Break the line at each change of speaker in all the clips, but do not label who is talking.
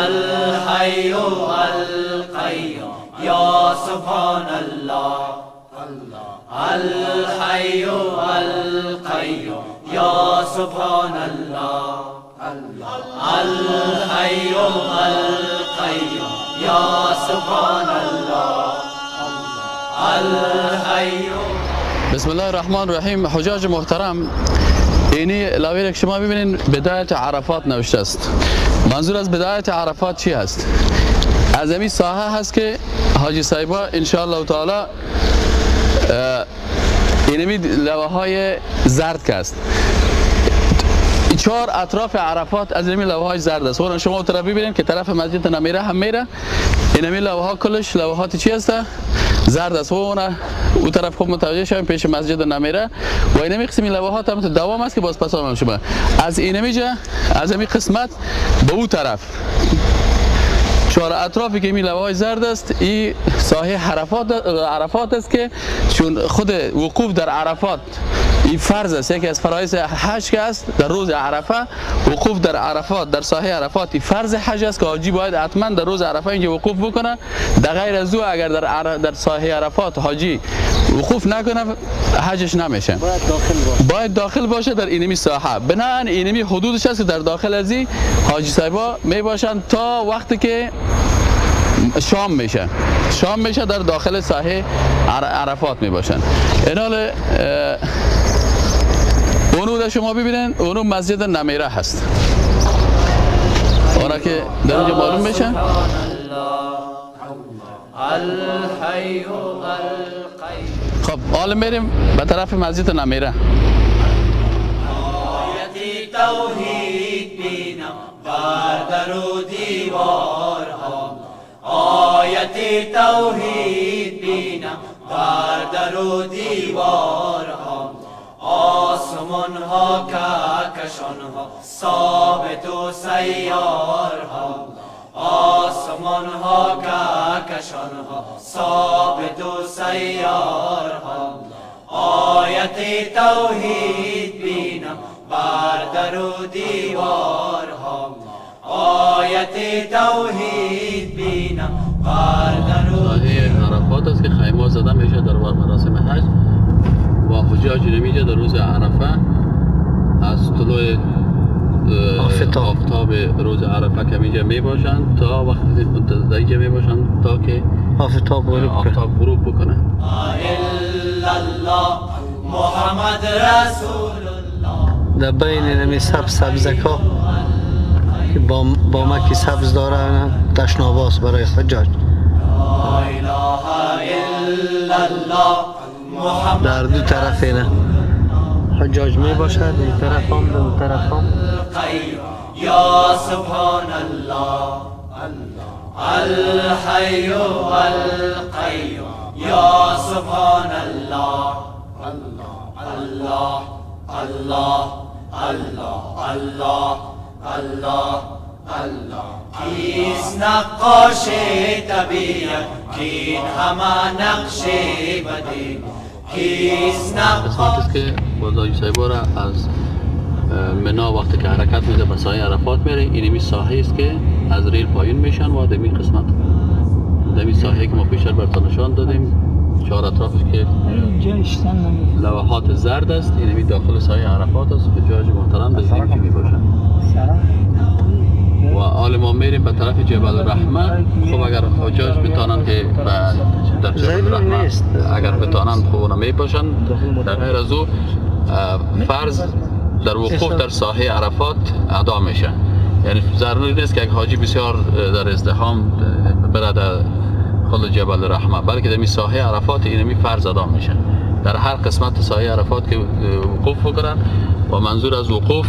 الحي القيوم يا سبحان الله الحي القيوم يا سبحان الله الحي القيوم يا سبحان الله الحي.
بسم الله الرحمن الرحیم. حجاج محترم، اینی لوحه که شما ببینین بدایت عرفات نوشته است. منظور از بدایت عرفات چی هست؟ از همین ساحه هست که حاجی صاحبا ان شاء الله تعالی اینمی لوحه های زرد که است، چهار اطراف عرفات از اینمی لوحه های زرد است. اون شما طرف ببینید که طرف مسجد نمیره هم میره، اینمی لوحه ها کلش لوحات چی هست؟ زرد است. اون او طرف خوب متوجه شویم پیش مسجد نمیره و اینمی قسم لوحات هم دوام است که باز پس آمدم شما از اینمی جا از اینمی قسمت به او طرف چهار اطرافی که این لوحه زرد است، این ساحه عرفات است که چون خود وقوف در عرفات این فرض است، یکی از فرایض حج که است در روز عرفه وقوف در عرفات در ساحه عرفات این فرض حج است که حاجی باید حتما در روز عرفه اینجا وقوف بکنه. در غیر از او اگر در ساحه عرفات حاجی وقوف نکنه حجش نمیشه.
باید داخل باشه،
باید داخل باشه در اینمی ساحه. بنابراین اینمی حدودش است که در داخل از این حاجی صاحبا می باشند تا وقتی که شام میشه، شام میشه در داخل ساحه عرفات می باشند. اینال اونو را شما ببینین، اونو مسجد نمیره هست، اونها که در اونجا معلوم میشه. خب حالا میریم به طرف مسجد نمیره.
توحید بینم بر در و دیوارها، آیت توحید بینم بر در و دیوارها، آسمان ها کهکشان ها ثابت و سیارها، آسمان ها کهکشان ها ثابت و سیارها، آیت توحید بینم بر در و دیوارها، آیت توحید بینم بر در و
ساحه عرفات است که خیمه زده میشه در مراسم حج و حجاج نمیشه در روز عرفه از طلوع آفتاب روز عرفه که میجه می باشند تا وقتی منتظر می باشند تا که آفتاب غروب بکنه.
الا الله محمد رسول الله.
در بین نمی سبز سبزکا که با مکی سبز داره تشناباس برای حجاج.
لا اله الا الله محمد.
در دو طرف اینه حجاج می باشد، این طرف هم دو طرف هم.
یا سبحان الله الحی القیوم یا سبحان الله الله الله الله الله الله الله. کیست نقاش طبیعت کین همه نقش بدی، کیست نقاش.
قسمت است که بازاجی صاحبا را از منا وقتی که حرکت میده به ساحه عرفات میره، اینمی ساحه است که از ریل پایین میشن و دمی قسمت دمی ساحه که ما پیشتر براتون نشان دادیم چهار اطرافش که لوحات زرد است، اینمی داخل ساحه عرفات است که حجاج محترم در اینجا می باشن. و حال ما میریم به طرف جبل الرحمه. خب اگر حجاج بتانن که در جبل الرحمه اگر بتانن خب اونا می باشن، در غیر از او فرض در وقوف در ساحه عرفات ادا میشه. یعنی ضروری نیست که یک حاجی بسیار در ازدحام بره در خود جبل الرحمه، بلکه در ساحه عرفات اینمی فرض ادا میشه در هر قسمت ساحه عرفات که وقوف بکنن. و منظور از وقوف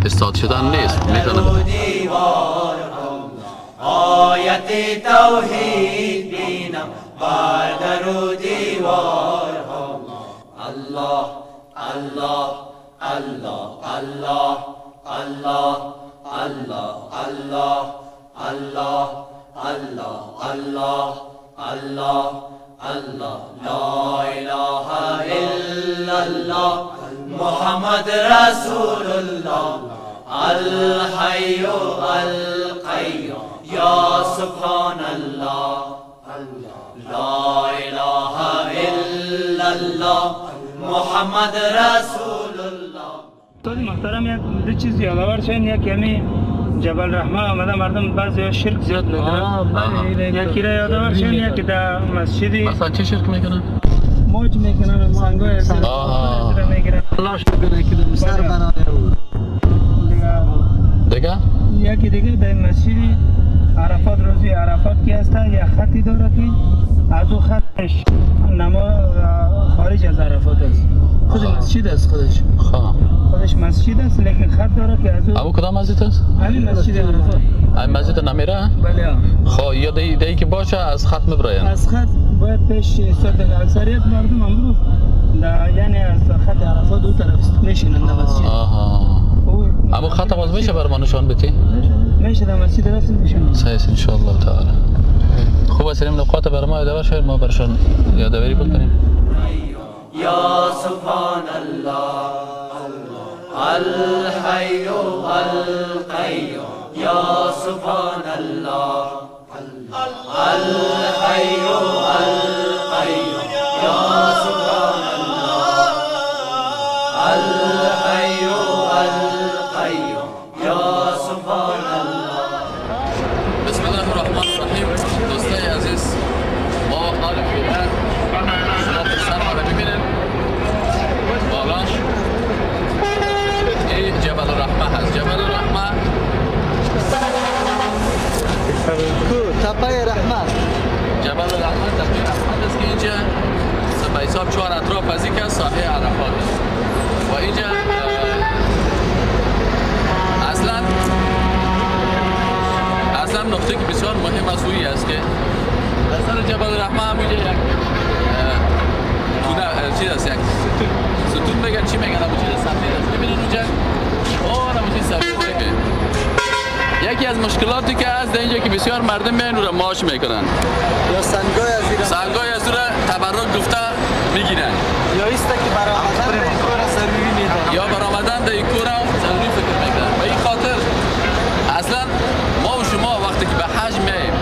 استاد شدن نیست، میتونه
آیت توحید بینم بر در و دیوارها. الله الله الله الله الله الله الله الله الله الله الله الله. لا اله الا الله محمد رسول الله الحي القيوم یا سبحان الله. لا اله الا الله محمد رسول الله.
استاد محترم، یک دو چیز یادآور شوین. یک یعنی جبل رحمه آمده مردم بعضی شرک زیاد میکنن، یکی را یادآور شوین. یکی در مسجدی
مثلا چه شرک میکنن؟
موج میکنن، سنگای میگیرن.
الله شکر که در سر برای
دیگه.
یکی دیگه در مسجد عرفات، روزی عرفات که هست یک خطی داره که از او خطش نما خارج از عرفات است. خود مسجد است، خودش خودش مسجد است، لیکن خط داره که از
او. کدام مسجد است؟
همین مسجد عرفات.
همین مسجد نمیره؟
بله.
خب یا دی که باشه از خط مبراین،
از خط باید پیش استاد. اکثریت مردم امروز یعنی از خط عرفات دو طرف میشینن در مسجد.
آها، اما خط باز میشه بر ما نشان بدی؟
میشه، در مسجد رفتیم نشان.
صحیح ان شاء الله تعالی. خوب است، این نقاط بر ما یادآور شوید، ما برشان یادآوری بکنیم.
یا سبحان الله الحی القیوم یا سبحان الله الحی القیوم یا سبحان الله الحی القیوم یا سبحان الله.
بسم الله الرحمن الرحیم. دوستای عزیز، ما حال فعلا شما پشت ما رو ببینید، بالا این جبل الرحمه هست. جبل الرحمه
تپه رحمت،
جبل الرحمه تپه رحمت است که اینجا به حساب چهار اطراف از این که ساحه عرفات است و اینجا اصلا نقطه که بسیار مهم است اویی است که در سر جبل الرحمه هم اینجا یک چیز است، یک ستون میگن، چی میگن، همون چیز سفید است. ببینید اونجا اون چیز سفید که یکی از مشکلاتی که از در اینجا که بسیار مردم میان او را ماش میکنن
یا سنگای از ایران،
سنگای از او را تبرک گفته میگیرن،
یا ایست که برآمدن در این کوه را ضروری میدانند،
یا برآمدن در این کوه را ضروری فکر میکنن. به این خاطر اصلا ما و شما وقتی که به حج میاییم،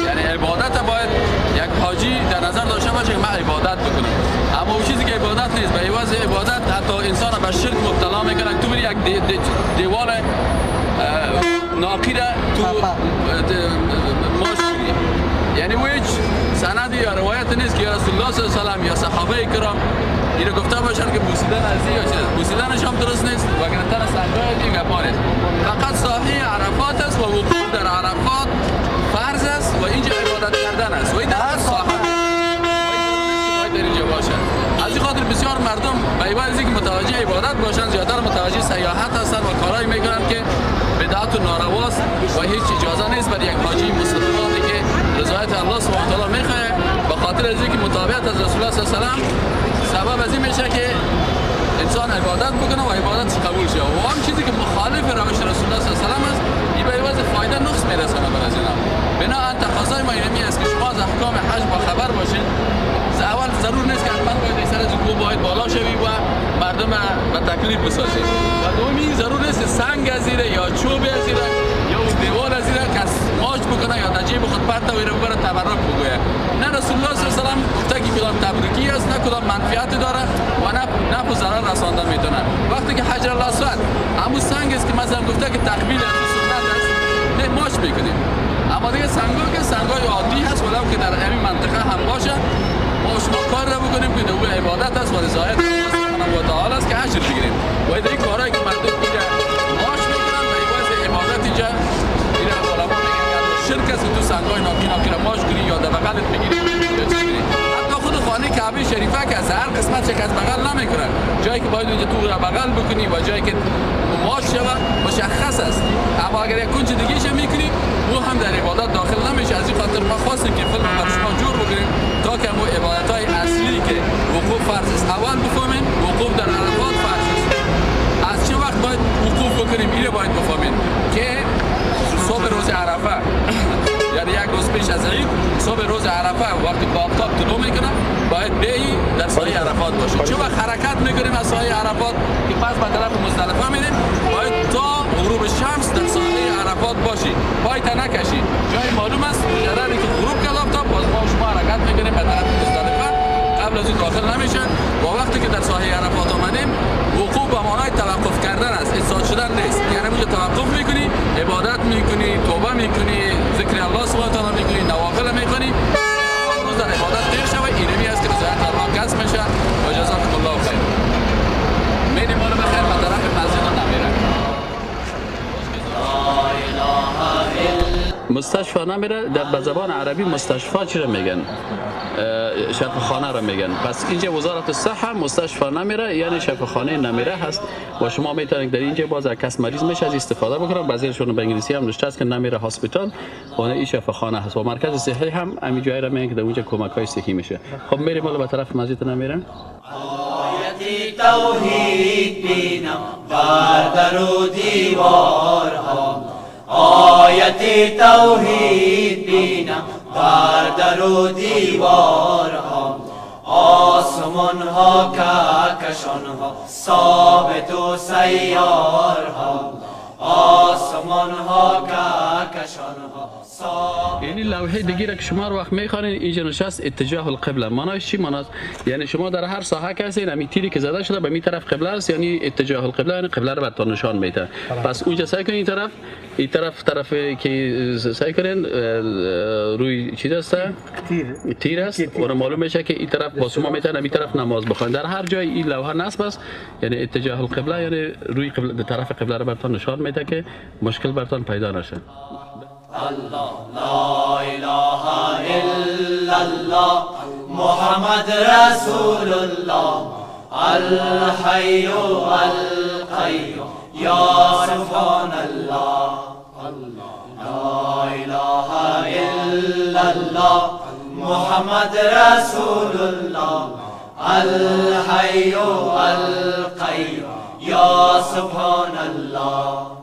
یعنی عبادت باید یک حاجی در نظر داشته باشه که من عبادت بکنم، اما اون چیزی که عبادت نیست، به عوض عبادت حتی انسان به شرک مبتلا میکنن. تو بری یک دیوار ناقی را تو ماش کنی، یعنی هیچ سندی یا روایت نیست که یا رسول الله صلی الله علیه و سلم یا صحابه کرام اینو گفته باشن که بوسیدن از یا چیز، بوسیدنش هم درست نیست و گرفتن سنگای دیگه گپا نیست. فقط ساحه عرفات است و وقوف در عرفات فرض است و اینجا عبادت کردن است و این در هر ساحه باید در اینجا باشه. از این خاطر بسیار مردم به عوض اینکه متوجه عبادت باشن، زیادتر متوجه سیاحت هستن و کارهایی میکنن که بدعت و نارواست و هیچ اجازه نیست برای یک حاجی مسلمانی که رضایت الله سبحانه و تعالی میخواه، به خاطر از اینکه متابعت از رسول الله صلی الله علیه و سلم سبب از این میشه که انسان عبادت بکنه و عبادتش قبول شه، و هم چیزی که مخالف روش رسول الله صلی الله علیه و سلم است این به عوض فایده نقص میرسانه بر از اینا. بنابراین تقاضای ما اینمی است که شما از احکام حج با خبر باشین. اول ضرور نیست که حتما باید سر از کوه باید بالا شوی و مردم به تکلیف بسازی، و دومی ضرور نیست سنگ از زیره یا چوب از زیره یا دیوار از زیره کس ماچ بکنه یا در جیب خود پرته و ایره ببره تبرک بگویه. نه رسول الله صلی الله علیه و سلم گفته که کدام تبرکی است، نه کدام منفعت داره و نه نفع و ضرر رسانده میتونه. وقتی که حجر الاسود همون سنگ است که مثلا گفته که تقبیل از سنت است، نه ماچ میکنیم، اما دیگه سنگا که سنگای عادی هست ولو که در همین منطقه هم باشه، ما شما کار را بکنیم که او عبادت است و رضایت الله سبحانه و تعالی است که اجر بگیریم. و این کارهایی که مردم اینجا ماش میکنن و عوض عبادت اینجا این علما میگن که شرک است که تو سنگای ناکی ناکی را ماش کنی یا در بغلت بگیری یا چیز کنی. حتی خود خانه کعبه شریفه که از هر قسمت که از بغل نمیکنن، جایی که باید اونجا تو را بغل بکنی و جایی که ماش شود مشخص است، اما اگر یک کنج دیگه میکنی او هم در عبادت داخل نمیشه. از این خاطر ما خواستیم که فیلم بر شما جور بکنیم تا که همون عبادت های اصلی که وقوف فرض است اول بفهمیم. وقوف در عرفات فرض است، از چه وقت باید وقوف بکنیم اینو باید بفهمیم که صبح روز عرفه، یعنی یک روز پیش از عید، صبح روز عرفه وقتی که آفتاب طلوع میکنه باید بیایی در ساحه عرفات باشیم. چه وقت حرکت میکنیم از ساحه عرفات که پس به طرف مزدلفه میریم، باید تا غروب شمس در ساحه عرفات باشی، پای تا نکشی. جای مستشفی نمیره. در به زبان عربی مستشفی چی را میگن؟ شفاخانه را میگن. پس اینجا وزارت الصحه مستشفی نمیره، یعنی شفاخانه نمیره هست و شما میتونید در اینجا باز کس مریض میشه از استفاده بکنن. بعضیشون به انگلیسی هم نوشته است که نمیره hospital و این شفاخانه هست و مرکز صحی هم همین جای را میگن که در اونجا کمک های صحی میشه. خب میریم حالا به طرف مسجد نمیره.
آیت توحید بینم بر در و دیوارها، آیت توحید بینم بر در و دیوارها، آسمان ها کهکشان ها ثابت و سیارها، آسمان ها کهکشان ها.
یعنی لوحه دیگه را که شما رو وقت میخوانید اینجا نشست اتجاه القبله. معناش چی معناست؟ یعنی شما در هر ساحه که هستین همین تیری که زده شده به می طرف قبله است، یعنی اتجاه القبله، یعنی قبله رو براتون نشان میده. پس اونجا سعی کنین این طرف، این طرف طرف که سعی کنین روی چی است؟ تیر است و معلوم میشه که این طرف با شما میتونن این طرف نماز بخوانید. در هر جای این لوحه نصب است، یعنی اتجاه القبله، یعنی روی قبله، طرف قبله رو براتون نشان میده که مشکل براتون پیدا نشه.
الله لا اله الا الله محمد رسول الله الحی القیوم یا سبحان الله. لا اله الا الله محمد رسول الله الحی القیوم یا سبحان الله.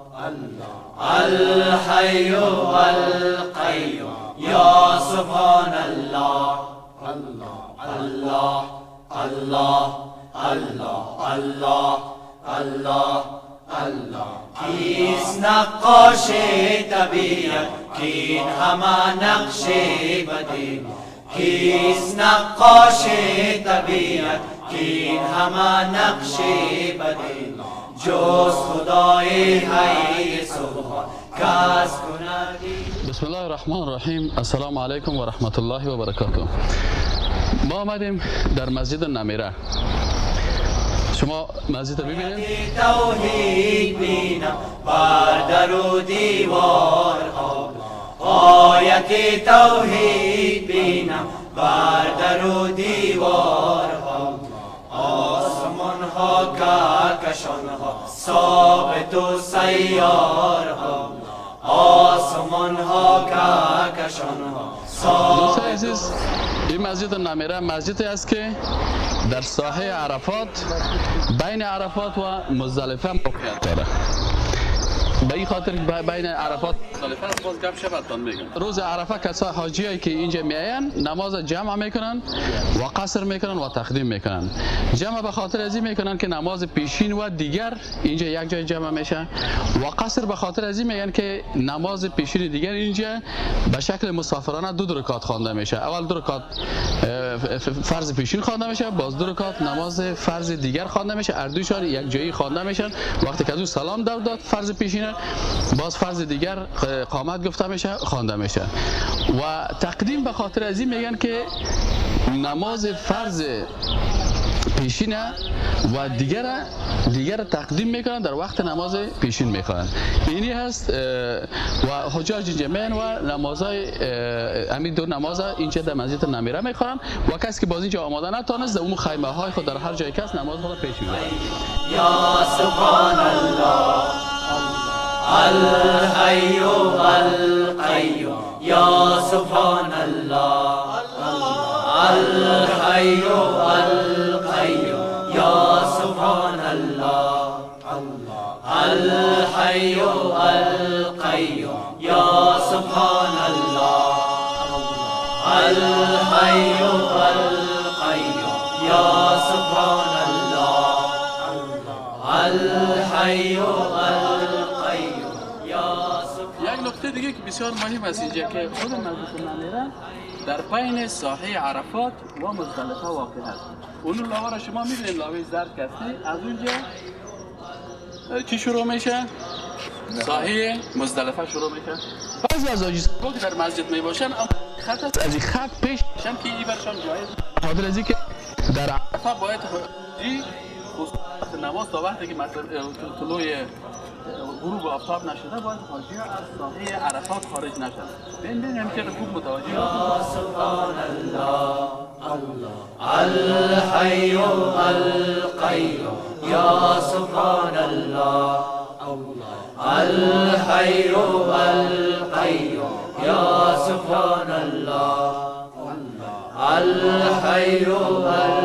الحی القیوم یا سبحان الله. الله الله الله الله الله الله. کیست نقاش طبیعت کین همه نقش بدی، کیست نقاش طبیعت کین همه نقش بدی، جز خدای حی سبحان کس کند.
بسم الله الرحمن الرحیم. السلام علیکم و رحمت الله و برکاته. ما آمدیم در مسجد نمیره. شما مسجد رو ببینید.
توحید بینم بر در و دیوارها، آیت توحید بینم بر در و دیوارها، آسمان ها کهکشان ها ثابت و سیارها، آسمان ها کهکشان ها ثابت.
عزیز، این مسجد نمیره مسجدی است که در ساحه عرفات بین عرفات و مزدلفه موقعیت داره. به این خاطر بین عرفات مزدلفه است. باز گپ شبتان میگم. روز عرفه کسای حاجیایی که اینجا میاین نماز جمع میکنن و قصر میکنن و تقدیم میکنن. جمع به خاطر از این میکنن که نماز پیشین و دیگر اینجا یک جای جمع میشه، و قصر به خاطر از این میگن که نماز پیشین دیگر اینجا به شکل مسافرانه دو رکعت خوانده میشه. اول دو رکعت فرض پیشین خوانده میشه، باز دو رکعت نماز فرض دیگر خوانده میشه. هر دوشان یک جایی خوانده میشن. وقتی که از او سلام داد فرض پیشین، باز فرض دیگر قامت گفته میشه خوانده میشه. و تقدیم به خاطر از این میگن که نماز فرض پیشینه و دیگر تقدیم میکنن در وقت نماز پیشین میخوانن. اینی هست و حجاج اینجا میان و نمازهای همین دو نماز اینجا در مسجد نمیره میخوانن و کسی که باز اینجا آماده نتانست در اون خیمه های خود در هر جای کس نماز خود پیش میبرن.
یا سبحان الله الحی القیوم یا سبحان الله الحی القیوم یا سبحان الله الحی القیوم یا سبحان الله الحی القیوم یا سبحان الله الحی القیوم یا سبحان.
یک نکته دیگه که بسیار مهم است اینجا که خود مسجد نمیره در بین ساحه عرفات و مزدلفه واقع است. اون لاوه را شما میبینید، لاوه زرد که هستی، از اونجا چی شروع میشه؟ ساحه مزدلفه شروع میشه. بعضی از حاجی صاحبا که در مسجد میباشن خط است، از این خط پیش میشن که این برشان جایز، خاطر از اینکه در عرفه باید خصوص نماز تا وقتی که طلوع غروب آفتاب نشده باید حاجی از ساحه عرفات خارج نشد. ببین که خوب متوجه
یا سبحان الله الحي القيوم یا سبحان الله الحي القيوم یا سبحان الله الحي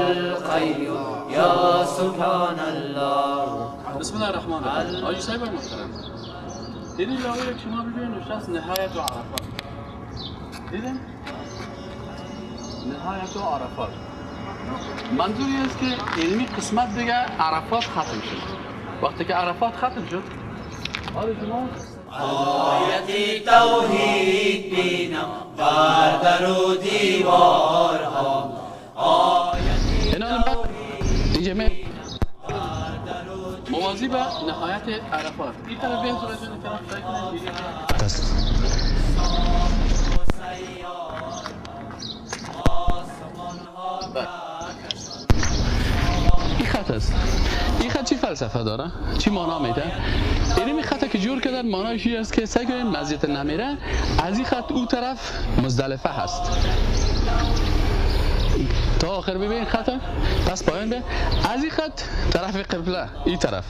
القيوم یا سبحان الله.
بسم الله الرحمن الرحیم. حاجی صاحب محترم، دیدین لاوی که شما ببینید نوشته است نهایت و عرفات. دیدین؟ نهایت و عرفات منظوری است که علمی قسمت دیگه عرفات ختم شد. وقتی که عرفات ختم شد حالا شما
آیت توحید بینم بر در و دیوارها، آیت
اینجا موازی به نهایت عرفات. این طرف بیان صورت جان، طرف سعی کنید. این خط است. این خط چی فلسفه داره؟ چی معنا میده؟ این خط که جور کردن معنایش این است که سعی کنید مسجد نمیره از این خط او طرف مزدلفه هست. تا آخر ببین خط، پس پایان به از این خط طرف قبله این طرف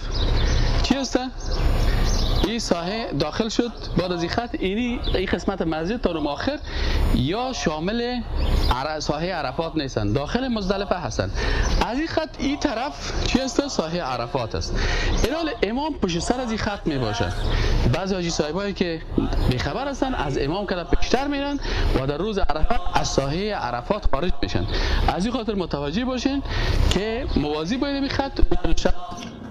چی هست؟ این ساحه داخل شد. بعد از این خط اینی این قسمت مسجد تا آخر یا شامل ساحه عرفات نیستن، داخل مزدلفه هستن. از این خط این طرف چی هست؟ ساحه عرفات است. اینال امام پشت سر از این خط می باشه. بعضی حاجی صاحبایی که بیخبر هستن از امام که پیشتر میرن و در روز عرفه از ساحه عرفات خارج میشن. از این خاطر متوجه باشین که موازی باید این خط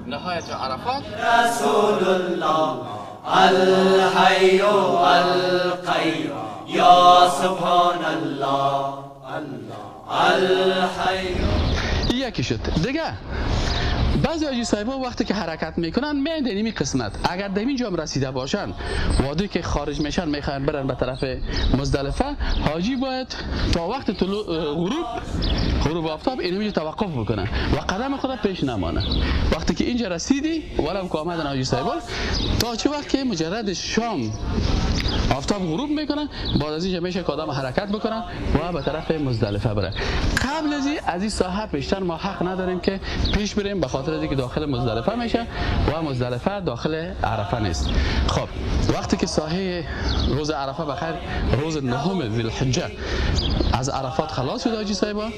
نهایت عرفات.
رسول الله الحي القيوم یا سبحان الله الحي.
یکی شد دیگه. بعضی حاجی صاحبا وقتی که حرکت میکنن میان در این قسمت، اگر در اینجا هم رسیده باشن وادی که خارج میشن میخوان برن به طرف مزدلفه، حاجی باید تا وقت طلوع غروب آفتاب اینجا توقف بکنه و قدم خود پیش نمانه. وقتی که اینجا رسیدی ولو که آمدن حاجی صاحبا تا چه وقت که مجرد شام آفتاب غروب میکنه، بعد از اینجا میشه که آدم حرکت بکنه و به طرف مزدلفه بره. قبل از این ساحه پیشتر ما حق نداریم که پیش بریم، به خاطر اینکه داخل مزدلفه میشه و مزدلفه داخل عرفه نیست. خب وقتی که ساحه روز عرفه بخیر روز نهم ذی الحجه از عرفات خلاص شد حاجی صاحبا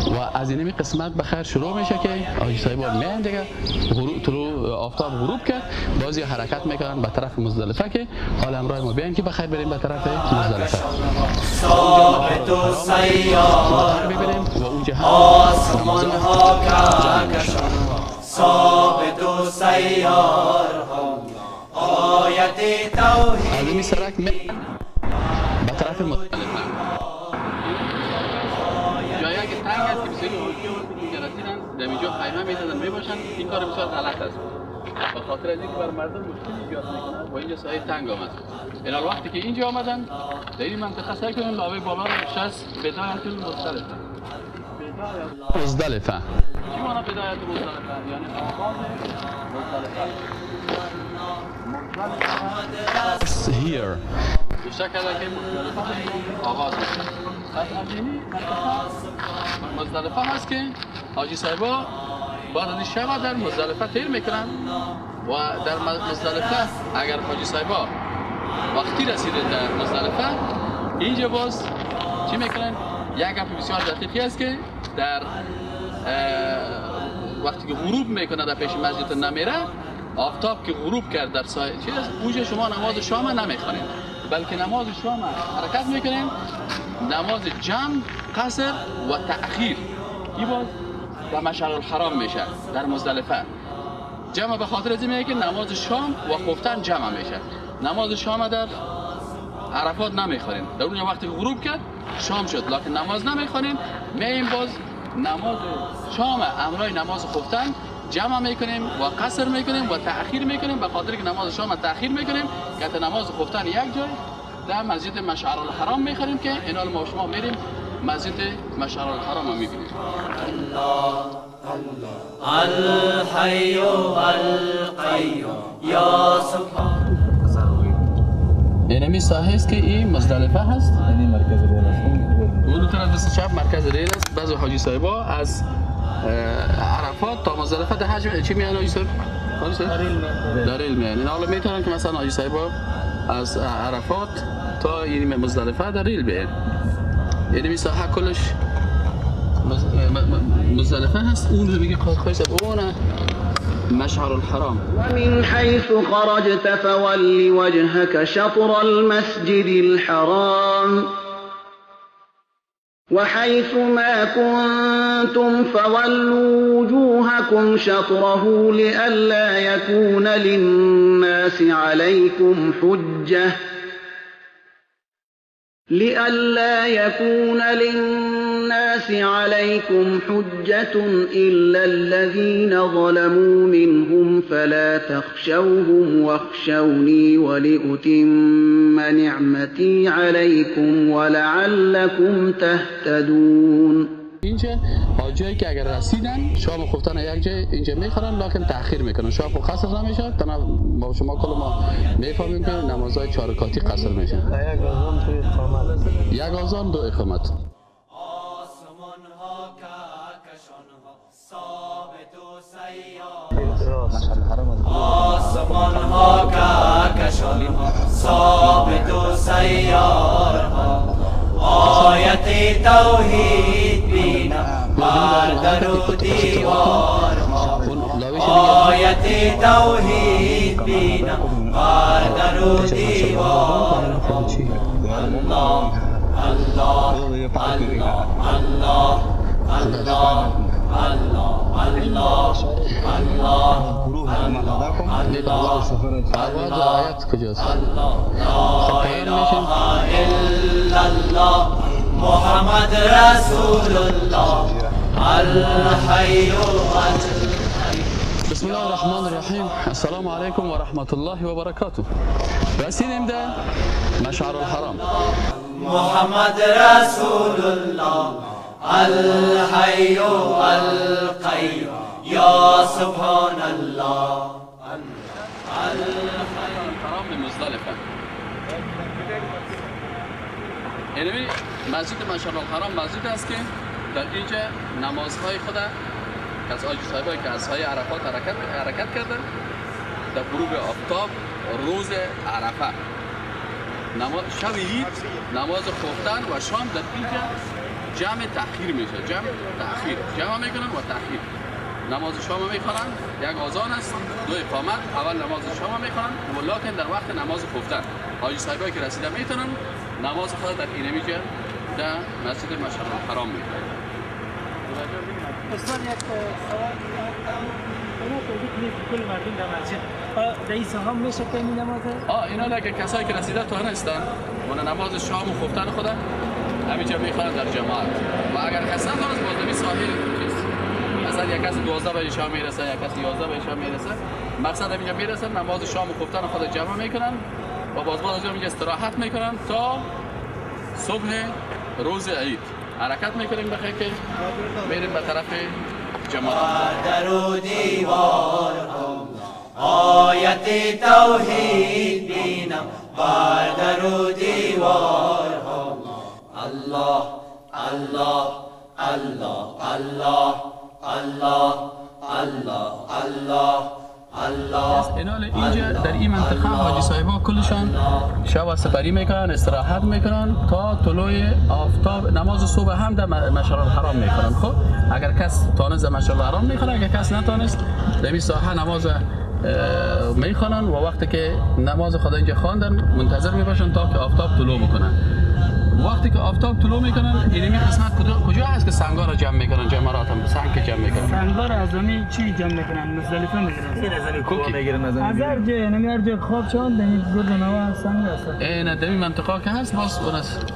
و از این قسمت بخیر شروع میشه که حاجی صاحبا میان دیگه غروب آفتاب غروب کرد، بازی حرکت میکنن به طرف مزدلفه که حالا همراه ما بیان که بخیر بریم به طرف مزدلفه.
ثابت و سیار
ببینیم و اونجا هم
آسمان ها کهکشان ثابت و سیار ها آیت توحید.
از این سرک به طرف مزدلفه جایی که تنگ است که بسیاری حاجی وقتی اینجا رسیدن در اینجا خیمه میزدن میباشن. این کار بسیار غلط است، به خاطر از اینکه بر مردم مشکل ایجاد میکنه و اینجا ساحه تنگ آمد. این وقتی که اینجا آمدن در این منطقه سعی کنن لاوه بالا رو نشست بدایت المزدلفه. مزدلفه چی معنی بدایت مزدلفه؟ یعنی آغاز مزدلفه. مزدلفه here نوشته کرده که مزدلفه آغاز میشه. پس از این مزدلفه هست که حاجی صاحبا بعد از این شب در مزدلفه تیر میکنن و در مزدلفه اگر حاجی صاحبا وقتی رسیده در مزدلفه اینجا باز چی میکنن؟ یک گپ بسیار دقیقی است که در وقتی که غروب میکنه در پیش مسجد نمیره، آفتاب که غروب کرد در سایه چیز اونجا شما نماز شام نمیخوانید، بلکه نماز شام حرکت میکنیم، نماز جمع، قصر و تأخیر. این باز در مشعر الحرام میشه در مزدلفه. جمع به خاطر از این میگه که نماز شام و خفتن جمع میشه. نماز شام در عرفات نمیخوانیم، در اونجا وقتی غروب کرد شام شد، لکن نماز نمیخوانیم. میایم باز نماز شام امرای نماز خفتن جمع میکنیم و قصر میکنیم و تأخیر میکنیم، به خاطر که نماز شام تأخیر میکنیم که نماز خفتن یک جای در مسجد مشعر الحرام میخوریم که اینا ما شما میریم مسجد مشعر الحرام رو میبینیم.
الله الحي القيوم یا سبحان.
اینمی ساحه است که این مزدلفه هست.
یعنی مرکز ریل است.
اون طرف دست چپ مرکز ریل است. بعضی حاجی صاحبا از عرفات تا مزدلفه ده حجم چی میان حاجی صاحب؟ در ریل میان. این حالا میتونن که مثلا حاجی صاحبا از عرفات تا یعنی مزدلفه در ریل بیان. یعنی ساحه کلش مزدلفه هست. اون رو میگه خواهی صاحب اون مشعر الحرام.
ومن حيث خرجت فول وجهك شطر المسجد الحرام وحيث ما كنتم فولوا وجوهكم شطره لئلا يكون للناس عليكم حجة لئلا يكون للناس عليكم حجة إلا الذين ظلموا منهم فلا تخشوهم واخشوني ولأتم نعمتي عليكم ولعلكم تهتدون.
اینجا حاجایی که اگر رسیدن شام خفتن یک جای اینجا میخورن، لکن تأخیر میکنن. شام خب قصر نمیشه. تنها ما شما کل ما میفهمیم که نمازهای 4 رکعتی قصر میشه.
یک آذان دو اقامت،
یک آذان دو اقامت.
آسمان ها کهکشان ها ثابت و سیار، آسمان ها کهکشان ها ثابت و سیار ها، آیت توحید بینم بر در و دیوار ها، آیت توحید بینم بر در و دیوار ها. الله الله الله الله الله الله الله الله
الله. آیت کجاست؟
لا اله الا الله محمد رسول الله الحي القیوم.
بسم الله الرحمن الرحیم. السلام علیکم و رحمت الله و برکاته. رسیدیم در مشعر الحرام.
محمد رسول الله الحي القیوم یا سبحان الله.
الحرام مزدلفه. یعنی مسجد مشعر الحرام مسجد است که در اینجا نمازهای خود از حاجی صاحبایی که از های عرفات حرکت کردن در غروب آفتاب روز عرفه، نماز شب عید، نماز خفتن و شام در اینجا جمع تأخیر میشه. جمع تأخیر، جمع میکنن و تأخیر. نماز شام میخوانن، یک آذان است، دو اقامت. اول نماز شام میخوانن ولیکن در وقت نماز خفتن حاجی صاحبایی که رسیده میتونن نماز خود در اینمیجا در مسجد مشعر الحرام میخوانن.
استاد یک سوال، اینا توضیح نیست کل مردم در مسجد رئیس هم میشه که این نماز
اینا که کسایی که رسیده تا هستن اون نماز شام و خفتن خود همینجا میخوانن در جماعت. و اگر کس ندارست باز نمی ساحل چیز مثلا یک کس 12 بجه شام میرسه، یک کس 11 بجه شام میرسه، مقصد همینجا میرسن نماز شام و خفتن خود جمع میکنن و باز از اینجا استراحت میکنن تا صبح روز عید. حرکت میکنیم بخیر که میریم به طرف جماعت.
در و دیوار آیت توحید بینم بر در و دیوار ها. الله الله الله الله الله الله الله الله.
اینال اینجا در این منطقه حاجی صاحبا کلشان شب سپری میکنن، استراحت میکنن تا طلوع آفتاب. نماز صبح هم در مشعر الحرام میکنن. خب اگر کس تانست در مشعر الحرام میکنه، اگر کس نتانست در این ساحه نماز میخوانن و وقتی که نماز خدا اینجا خواندن منتظر میباشن تا که آفتاب طلوع بکنن. وقتی که آفتاب طلوع میکنن اینمی قسمت کجا هست که سنگا را جمع میکنن؟ جمرات هم سنگ که جمع میکنن.
سنگا را از اون چی جمع میکنن؟ مزدلفه میگیرن.
کوکی
میگیرن
از هر جای، یعنی هر جای خواب شوند دمی گرد نوا سنگ هست.
این دمی منطقه که هست باز اون است.